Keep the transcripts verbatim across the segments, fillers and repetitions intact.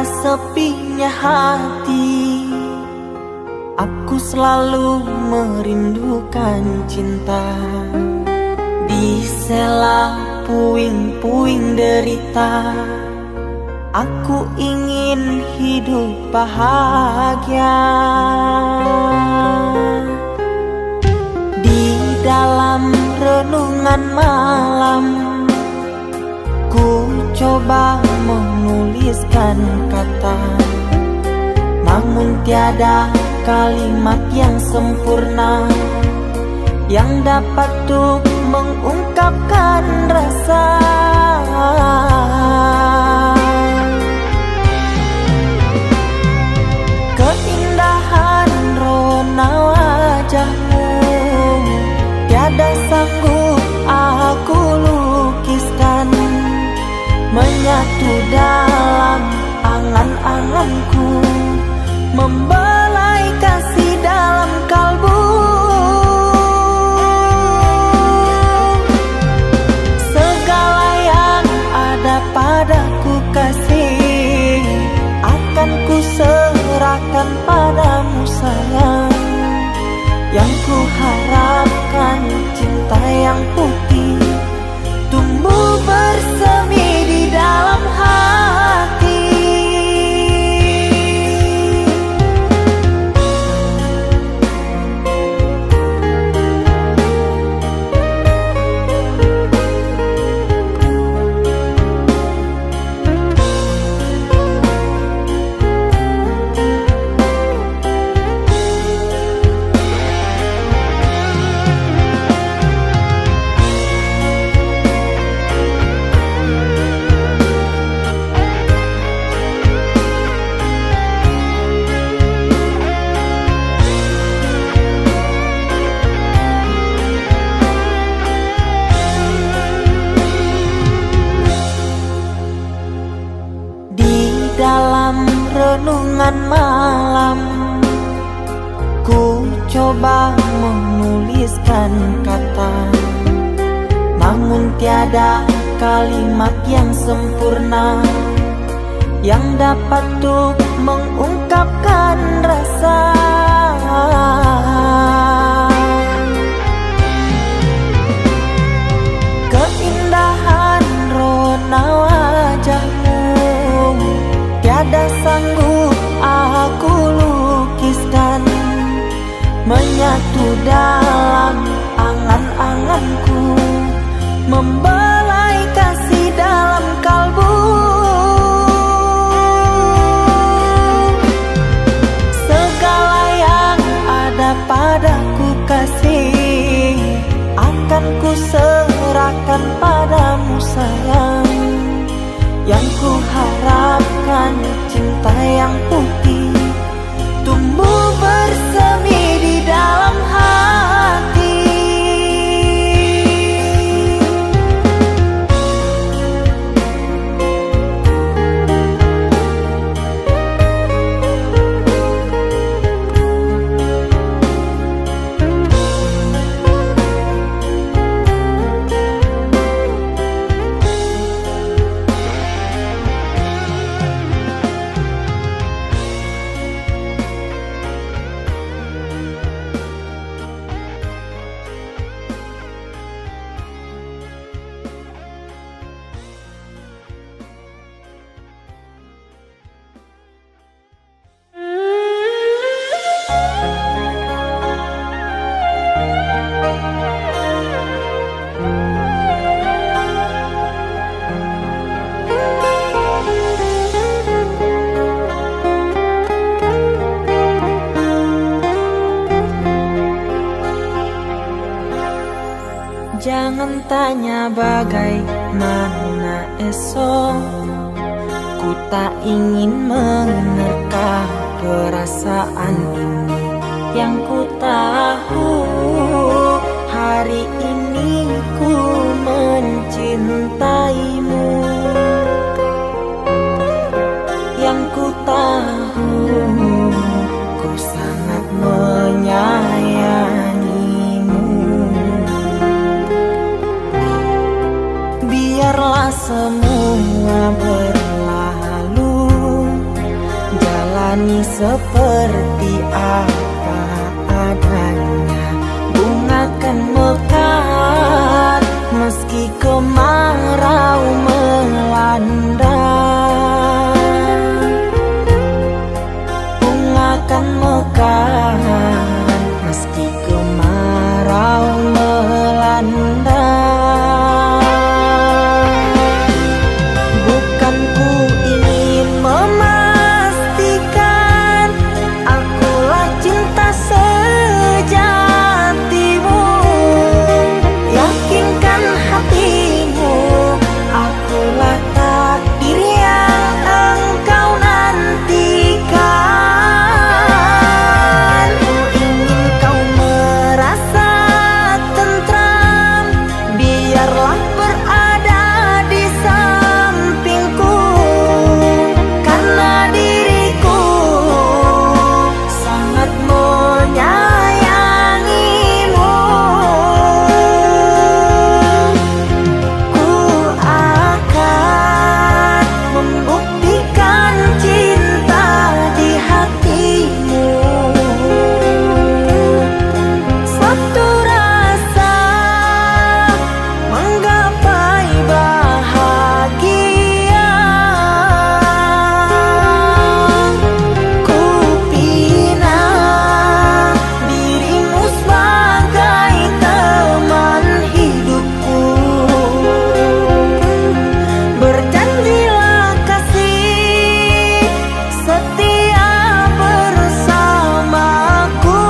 Sepinya hati, aku selalu merindukan cinta. Di sela puing-puing derita, aku ingin hidup bahagia. Di dalam renungan malam, ku coba menuliskan kata, namun tiada kalimat yang sempurna yang dapat tuk mengungkapkan rasa. Keindahan rona wajahmu tiada sanggup aku lukiskan, menyatu dalam angan-anganku, membelai kasih dalam kalbu. Segala yang ada padaku kasih, akan ku serahkan padamu sayang. Yang ku harapkan cinta yang putih tumbuh bersemi di dalam hati. Di dalam renungan malam, ku coba menuliskan kata, namun tiada kalimat yang sempurna yang dapat tuk mengungkapkan rasa. Keindahan rona wajahmu tiada sanggup aku lukiskan, menyatu dalam angan-anganku, membelai kasih dalam kalbu. Segala yang ada padaku kasih, akan ku serahkan padamu sayang. Yang ku harapkan cinta yang putih tumbuh bersemi di dalam hati. Jangan tanya bagaimana esok, ku tak ingin menerka perasaan ini. Yang ku tahu, hari ini ku mencintaimu. Yang ku tahu, ku sangat menyayangimu. Biarlah semua berlalu, Seperti apa adanya, bunga kan mekar meski kemarau melanda. Bunga kan mekar meski kemarau melanda. Bukan ku ingin memastikan akulah cinta sejatimu. Yakinkan hatimu, akulah takdir yang engkau nantikan. Ku ingin kau merasa tentram, biarlah berada di sampingku, karena diriku sangat menyayangimu. Ku akan membuktikan cinta di hatimu. Satu rasa menggapai bahagia. Ku pinang dirimu sebagai teman hidupku. Berjanjilah kasih setia bersamaku.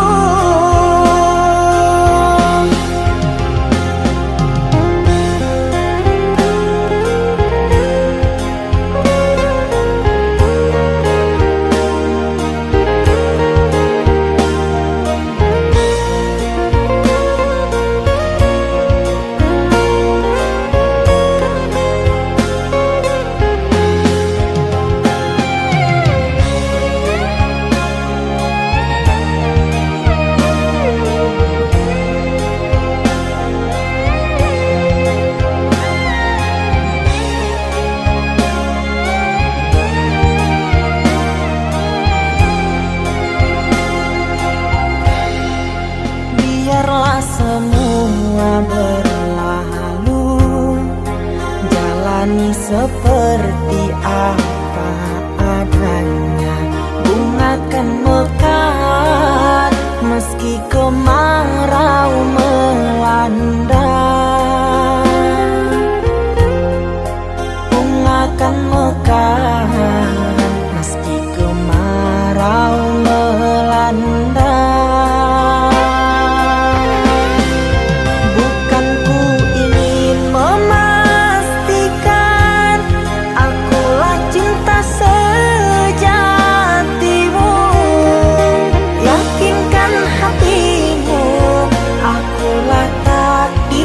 Biarlah semua berlalu, jalani seperti apa adanya. Bunga kan mekar meski kemarau melanda. Bunga kan mekar meski kemarau melanda. Bukan ku ingin memastikan akulah cinta sejatimu. Yakinkan hatimu, akulah takdir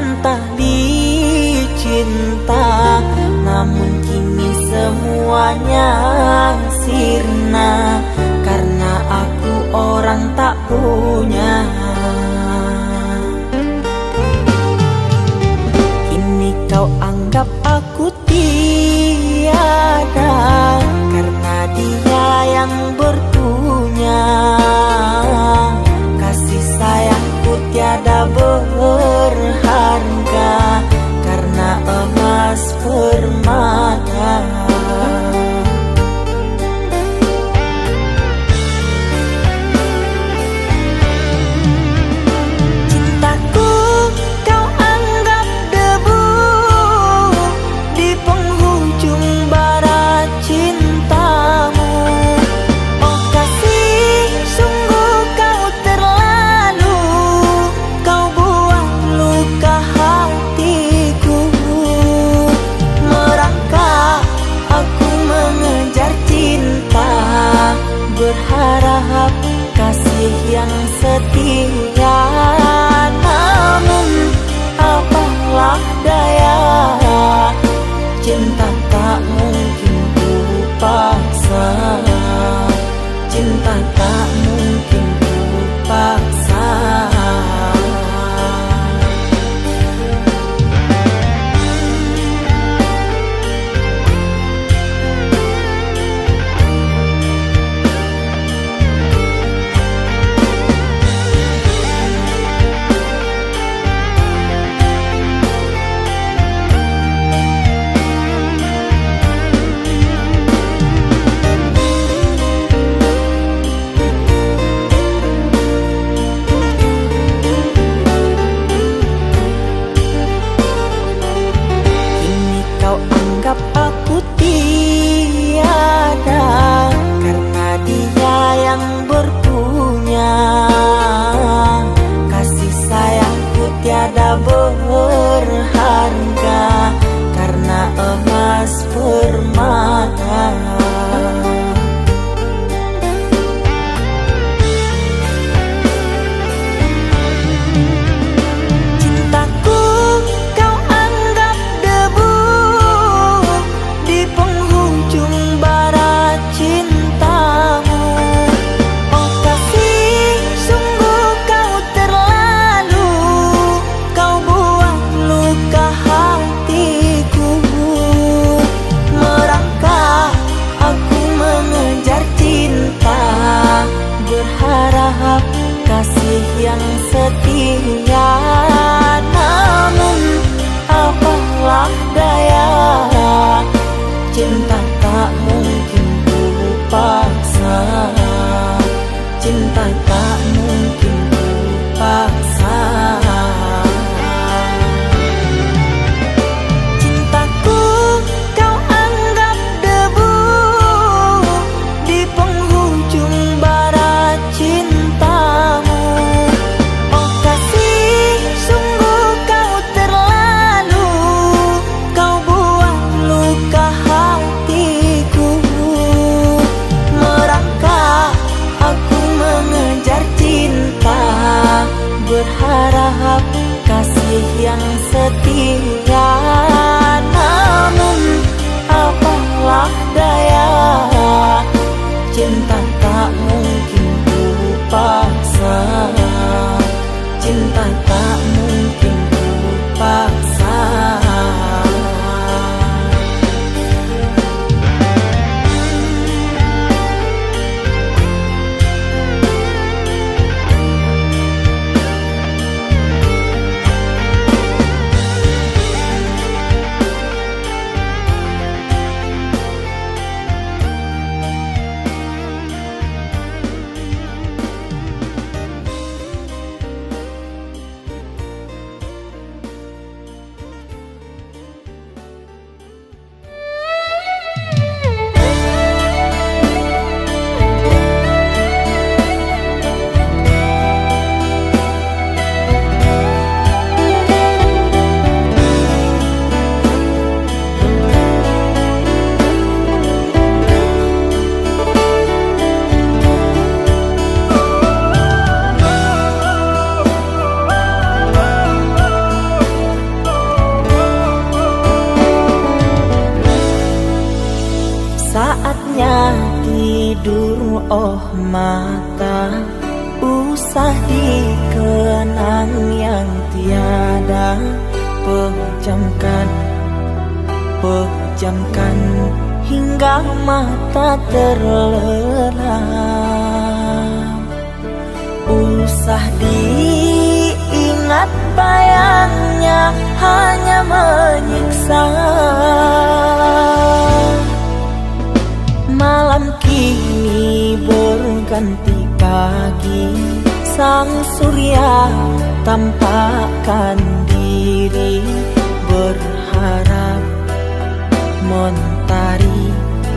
Mentah di cinta, namun kini semuanya sirna, karena aku orang tak punya. Kini kau anggap aku tiada, karena dia yang berpunya. Kasih sayangku tiada berharga, karena emas permata. Cintaku kau anggap debu di penghujung bara cintamu. Oh kasih, sungguh kau terlalu, kau buang luka hatiku. Merangkak aku mengejar cinta, berharap kasih yang setia. Namun apalah daya, cinta tak mungkin ku paksa. Cinta tak mungkin ku paksa. Kini kau anggap aku tiada, karena dia yang berpunya. Kasih sayangku tiada berharga, karena emas permata. Cintaku kau anggap debu di penghujung bara cintamu. Oh kasih, sungguh kau terlalu, kau buang luka hatiku. Merangkak aku mengejar cinta, berharap kasih yang setia. Namun apalah daya, cinta tak mungkin ku paksa. Cinta tak mungkin ku paksa. Cintaku kau anggap debu di penghujung bara cintamu. Oh kasih, sungguh kau terlalu, kau buang luka hatiku. Merangkak aku mengejar cinta, berharap kasih yang setia. Namun apalah daya, cinta tak mungkin ku paksa. Cinta tak mungkin ku paksa. Oh mata, usah dikenang yang tiada. Pejamkan, pejamkan hingga mata terlelap. Usah diingat bayangnya, hanya menyiksa. Malam kini berganti pagi, sang surya tampakkan diri, berharap mentari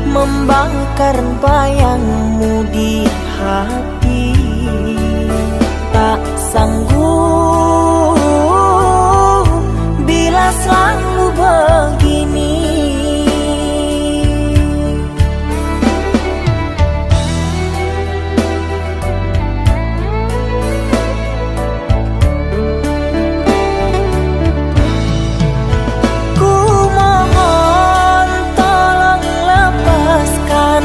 membakar bayangmu di hati. Tak sanggup bila selalu begini. Ku mohon tolong lepaskan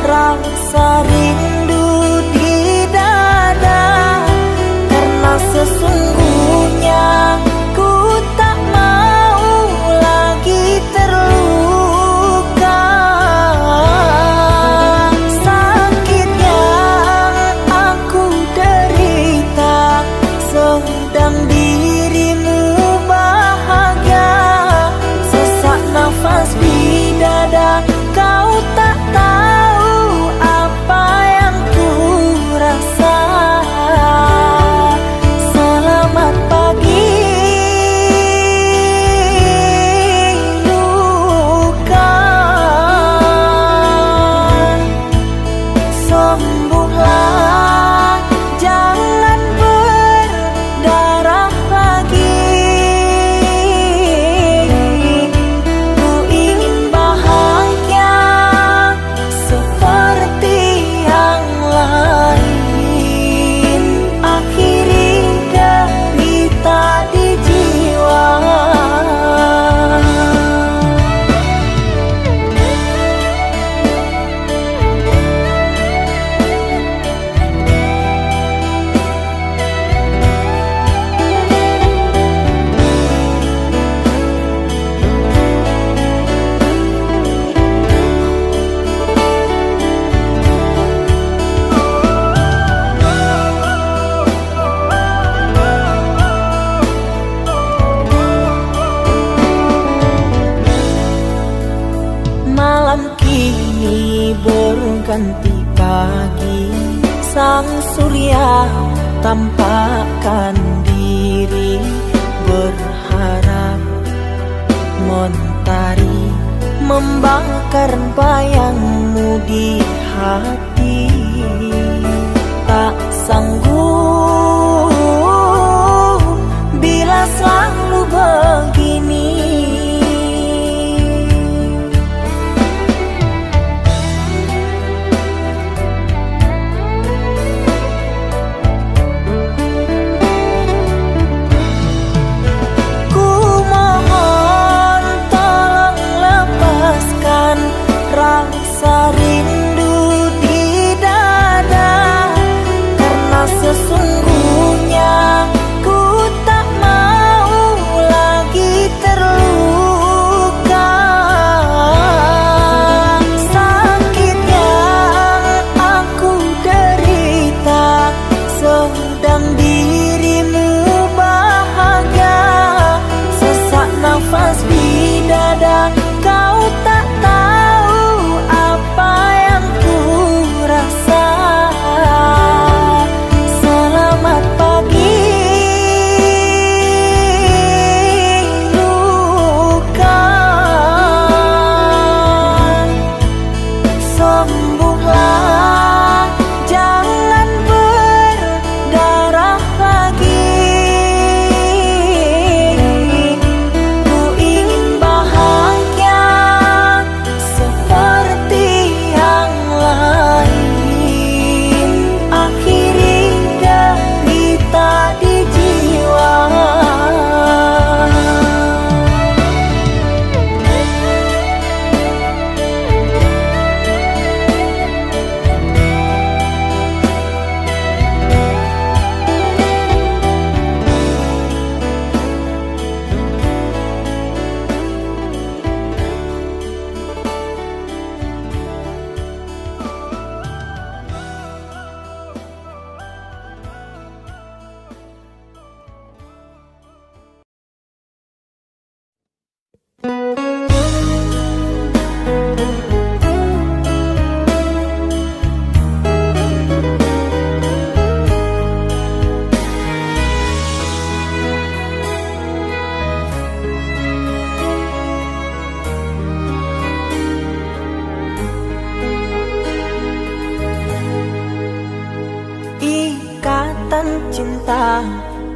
rasa rindu di dada, karena sesungguhnya ku tak mau lagi terluka. Sakit yang aku derita, sedang dirimu bahagia. Sesak nafas di dada, kau tak tahu apa yang ku rasa. Selamat pagi, luka. Sembuhlah, jangan berdarah lagi. Ku ingin bahagia seperti yang lain, akhiri derita di jiwa. Malam kini berganti pagi, sang surya tampakkan diri, berharap mentari membakar bayangmu di hati. Tak sanggup bila selalu begini. Ku mohon tolong lepaskan rasa rindu di dada, karena sesu-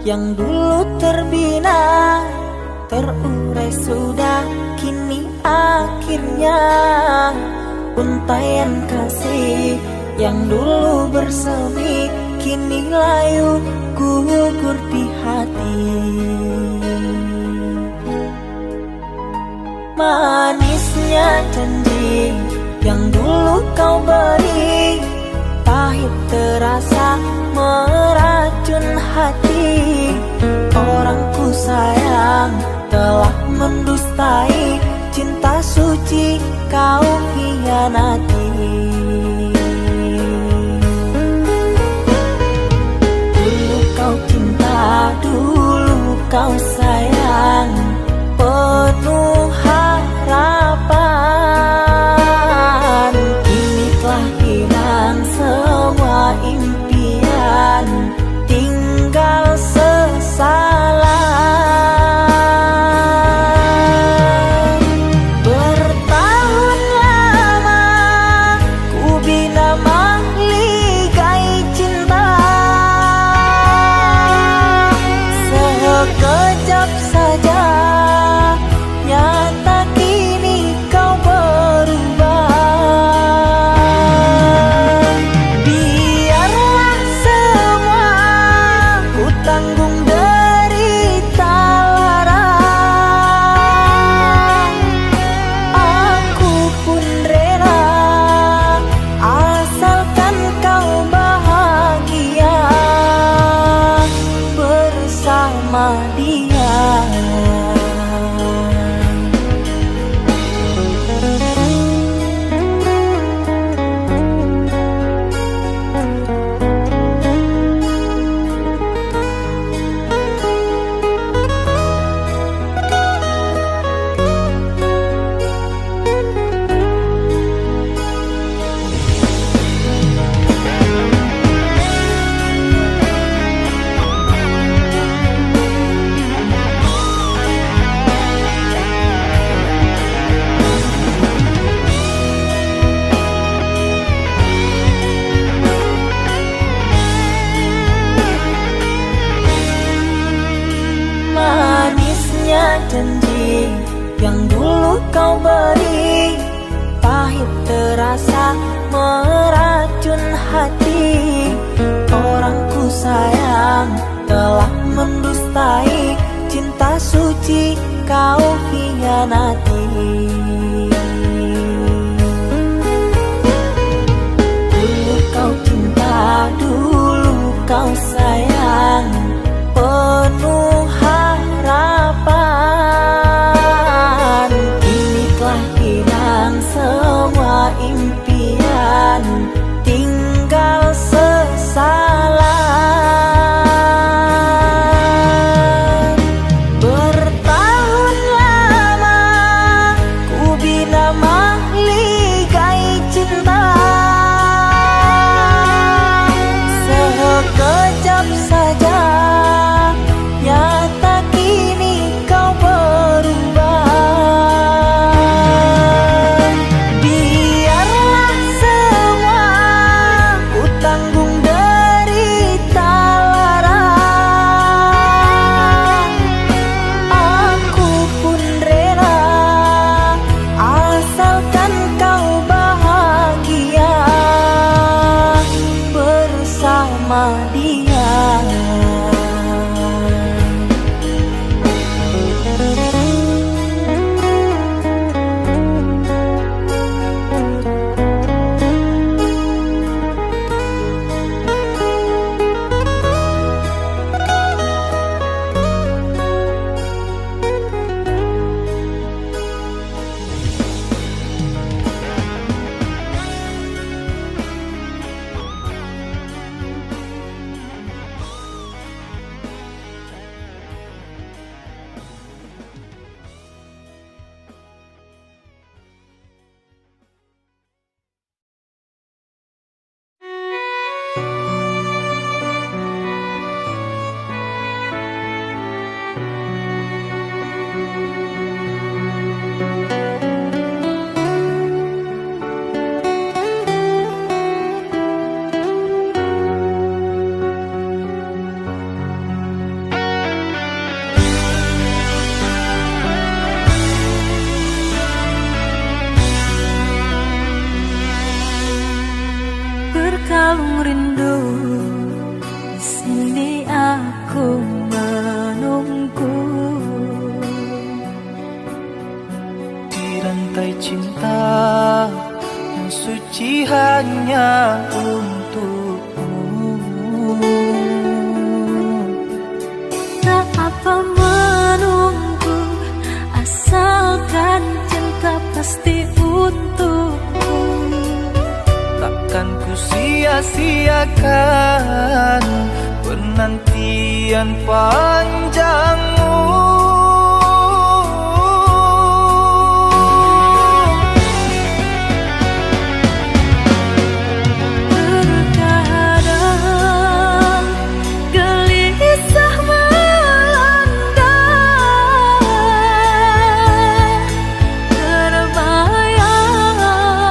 Yang dulu terbina, terurai sudah kini akhirnya. Untaian kasih yang dulu bersemi, kini layu gugur di hati. Manisnya janji yang dulu kau beri, pahit terasa meracun hati. Orang ku sayang telah mendustai, cinta suci kau hianati. Dulu kau cinta, dulu kau sayang, penuh harapan. Kini telah hilang semua impian, tinggal sesalan. Bertahun lama ku bina mahligai cinta, sekejap saja nyata kini kau berubah. Biarlah semua ku tanggung derita lara, aku pun rela, asalkan kau bahagia bersama dia. Manisnya janji yang dulu kau beri, pahit terasa meracun hati. Orang ku sayang telah mendustai, cinta suci kau hianati. Dulu kau cinta, dulu kau sayang, penuh harapan. Kini telah hilang semua impian, tinggal sesalan. Bertahun lama ku Cinta yang suci hanya untukmu. Tak apa menunggu, asalkan cinta pasti untukku. Takkan ku sia-siakan penantian panjangmu. Terkadang gelisah melanda, terbayang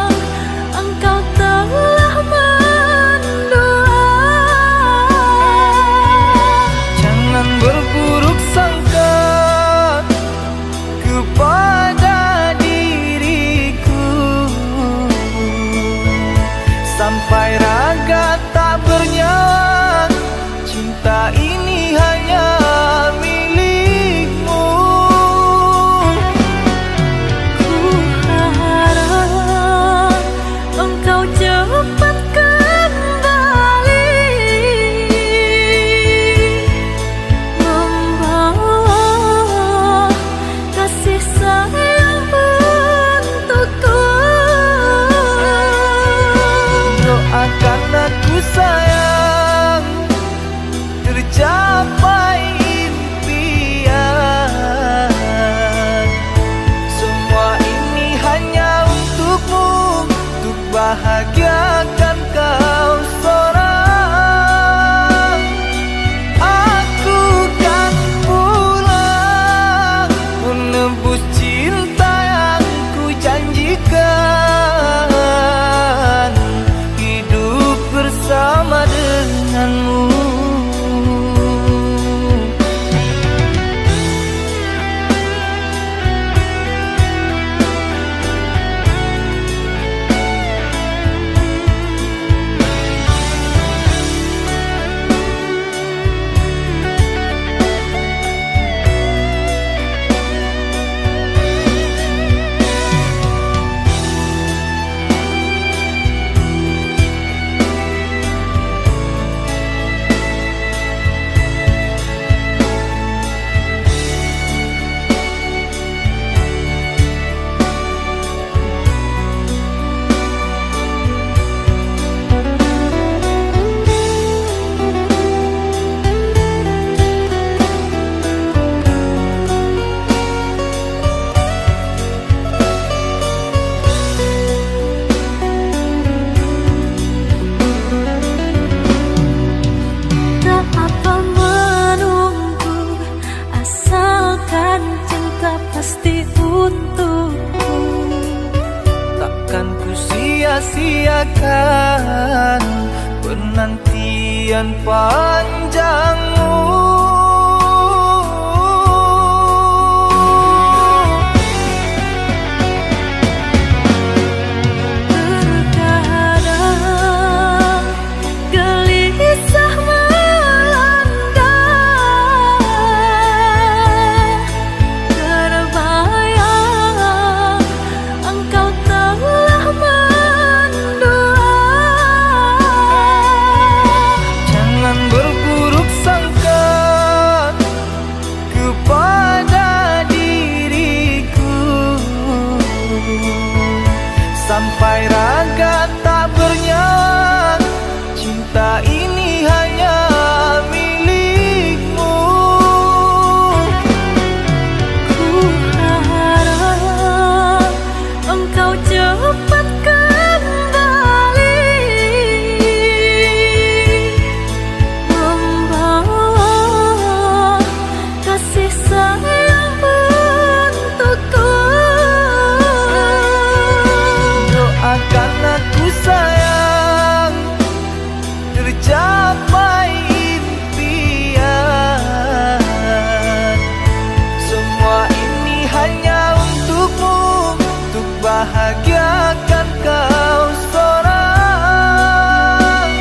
engkau telah mendua. Jangan berburuk sangka kepada diriku, sampai raga tak bernyawa. Cinta ini hanya milikmu. Ku harap engkau cepat kembali, membawa kasih sayang untukku. Doakan aku sayang, tercapai impian. Semua ini hanya untukmu, untuk bahagiakan kau sorang. Aku kan pulang menebus cinta yang ku janjikan, hidup bersama denganmu. Tak apa menunggu, asalkan cinta pasti untukku. Takkan ku sia-siakan penantian panjangmu. Terkadang gelisah melanda, terbayang engkau telah mendua. Jangan berburuk sangka kepada diriku, sampai raga tak bernyawa. Cinta ini hanya milikmu. Ku harap engkau cepat kembali, membawa kasih sayang untukku. Doakan aku sayang, tercapai impian. Semua ini hanya untukmu, untuk bahagiakan kau sorang.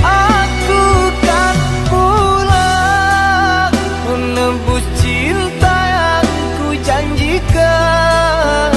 Aku kan pulang menebus cinta yang ku janjikan.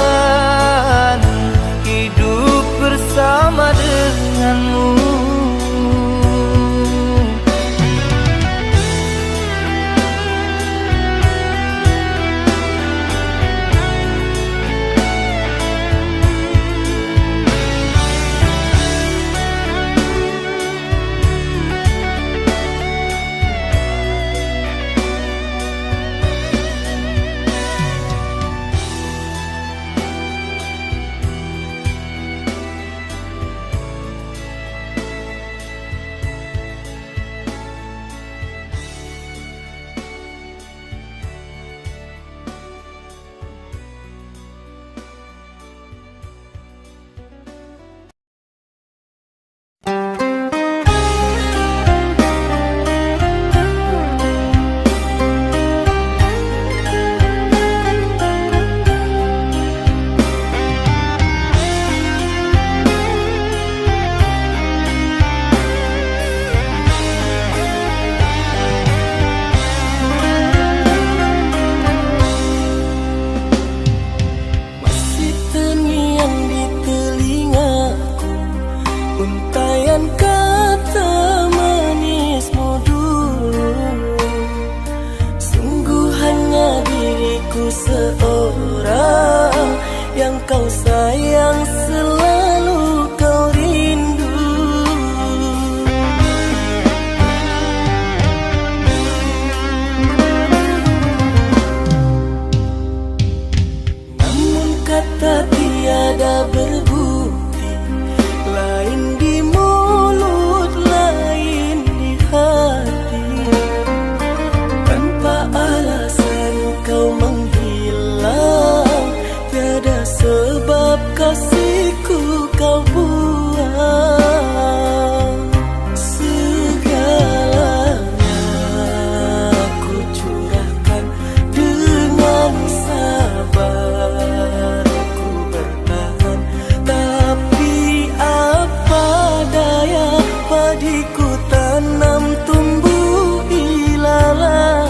Orang yang kau sayang selalu kau rindu. Namun kata tiada berbukti, lain di mulut, lain di hati. Tanpa alasan kau menghilang, tiada sebab kasihku kau buang. Segalanya ku curahkan dengan sabar ku bertahan, tapi apa daya, padi ku tanam tumbuh ilalang.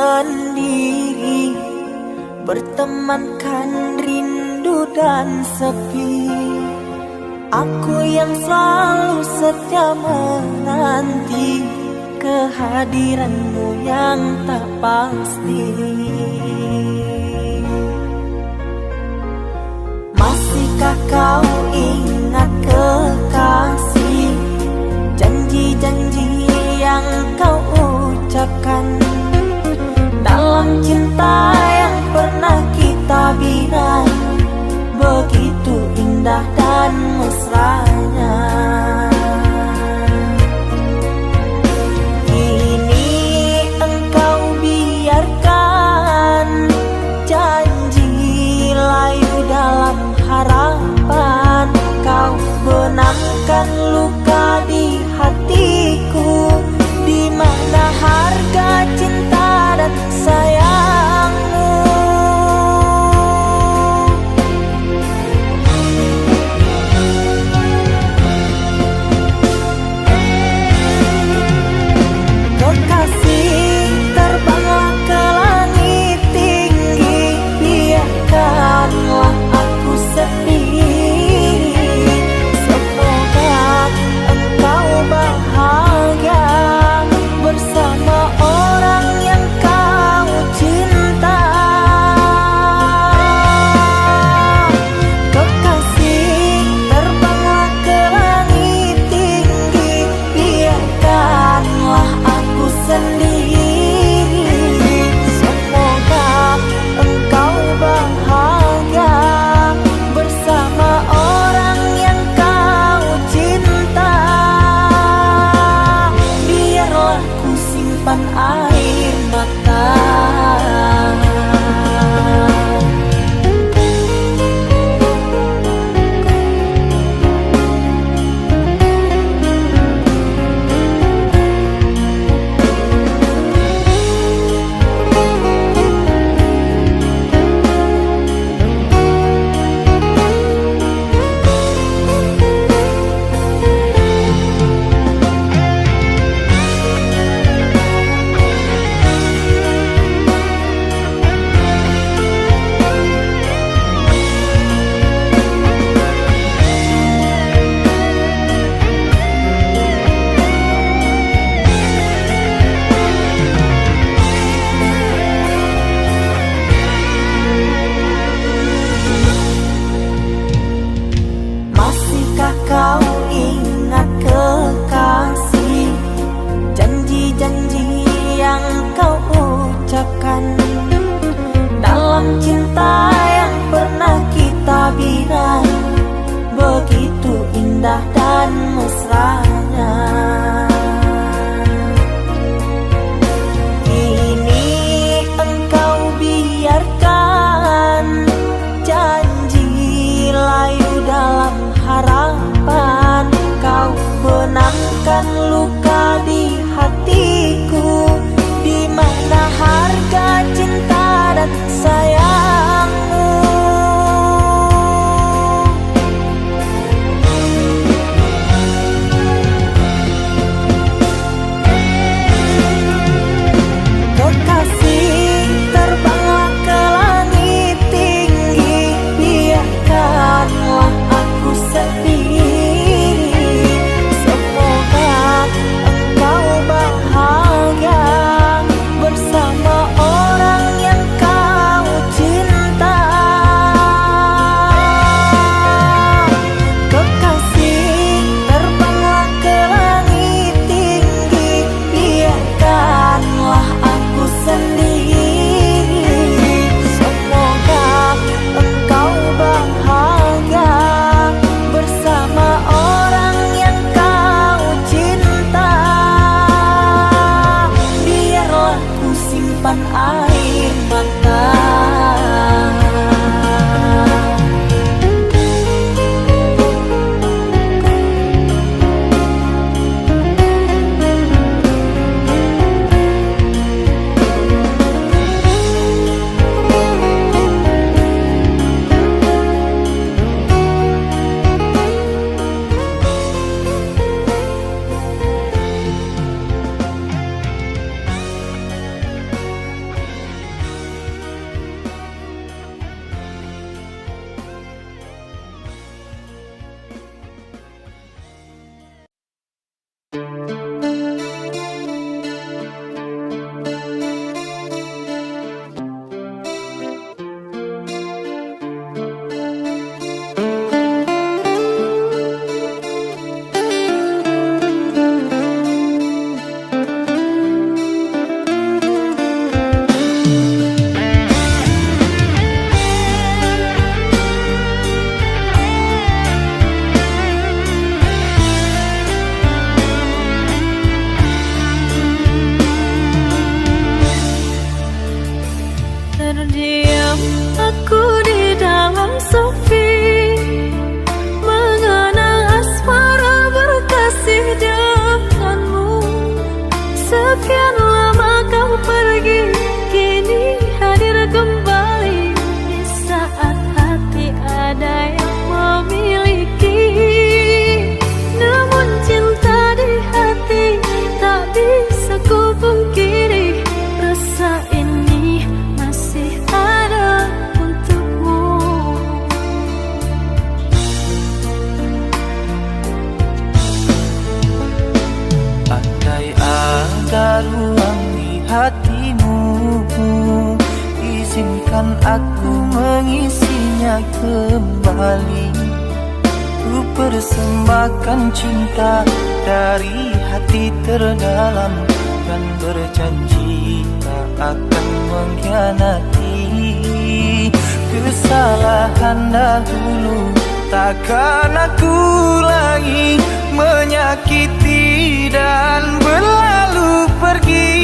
sendiri, bertemankan rindu dan sepi. Aku yang selalu setia menanti kehadiranmu yang tak pasti. Masihkah kau ingat, kekasih, janji-janji yang kau ucapkan? Dalam cinta yang pernah kita bina, begitu indah dan mesranya. Kini engkau biarkan janji layu dalam harapan, kau benangkan luka di hatiku, di mana harga cinta dan sayangmu. Kekasih, terbanglah ke langit tinggi, biarkanlah aku sendiri. Semoga engkau bahagia bersama orang yang kau cinta. Kekasih, terbanglah ke langit tinggi, biarkanlah aku sendiri. Semoga engkau bahagia bersama orang yang kau cinta. Biarlah ku simpan air mata. Masihkah kau ingat, kekasih, janji-janji yang kau ucapkan dalam cinta yang pernah kita bina? Begitu indah dan mesranya. Kini engkau biarkan janji layu dalam harapan, kau benangkan luka di hatiku, di mana harga cinta dan sayangmu. Kekasih, terbanglah ke langit tinggi, biarkanlah aku sendiri. Semoga ruang di hatimu, izinkan aku mengisinya kembali. Ku persembahkan cinta dari hati terdalam dan berjanji tak akan mengkhianati. Kesalahan dahulu takkan aku ulangi, menyakiti dan berlalu pergi.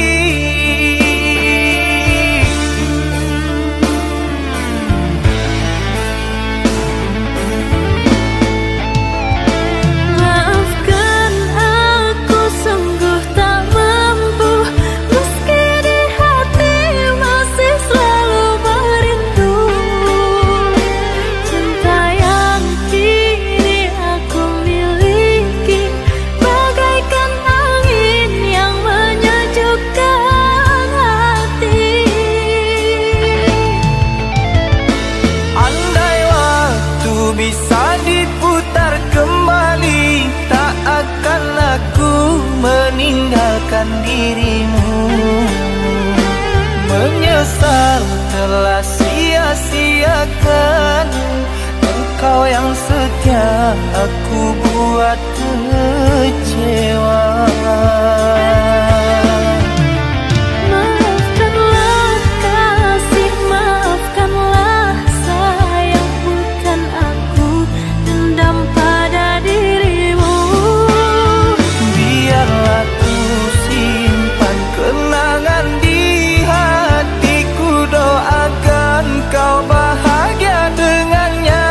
Maafkan aku, sungguh tak mampu, meski di hati masih selalu merindu. Cinta yang kini aku miliki bagaikan angin yang menyejukkan hati. Andai waktu bisa diputar kembali, tak akan aku meninggalkan dirimu. Menyesal telah sia-siakan engkau yang setia aku buat kecewa. Maafkanlah kasih, maafkanlah sayang, bukan aku dendam pada dirimu. Biarlah ku simpan kenangan di hatiku, doakan kau bahagia dengannya.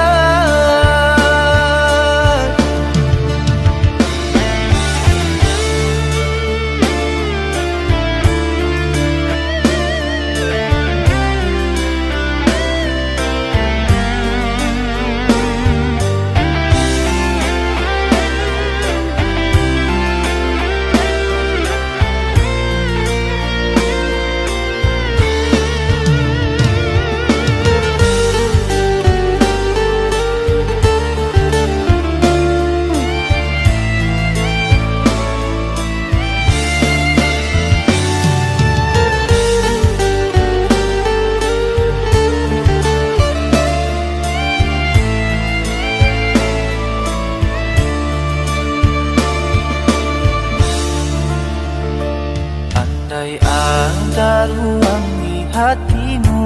Andai ada ruang di hatimu,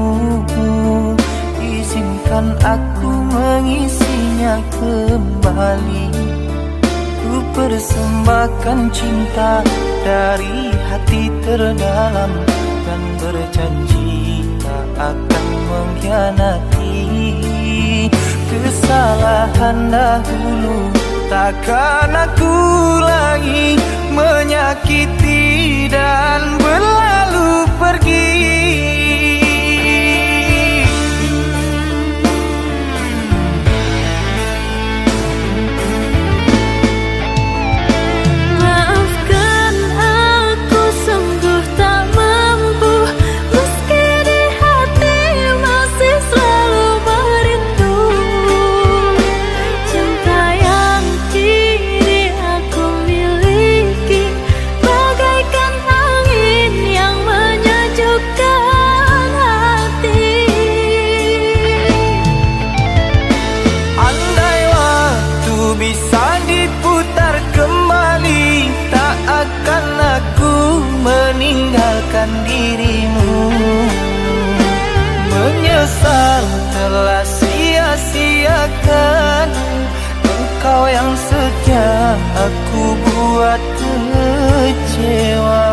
izinkan aku mengisinya kembali. Ku persembahkan cinta dari hati terdalam dan berjanji tak akan mengkhianati. Kesalahan dahulu takkan aku ulangi, menyakiti dan berlalu pergi. Maafkan aku, sungguh tak mampu, meski di hati masih selalu merindu. Cinta yang kini aku miliki bagaikan angin yang menyejukkan hati. Andai waktu bisa diputar kembali, tak akan aku meninggalkan dirimu. Menyesal telah sia-siakan engkau yang setia aku buat kecewa.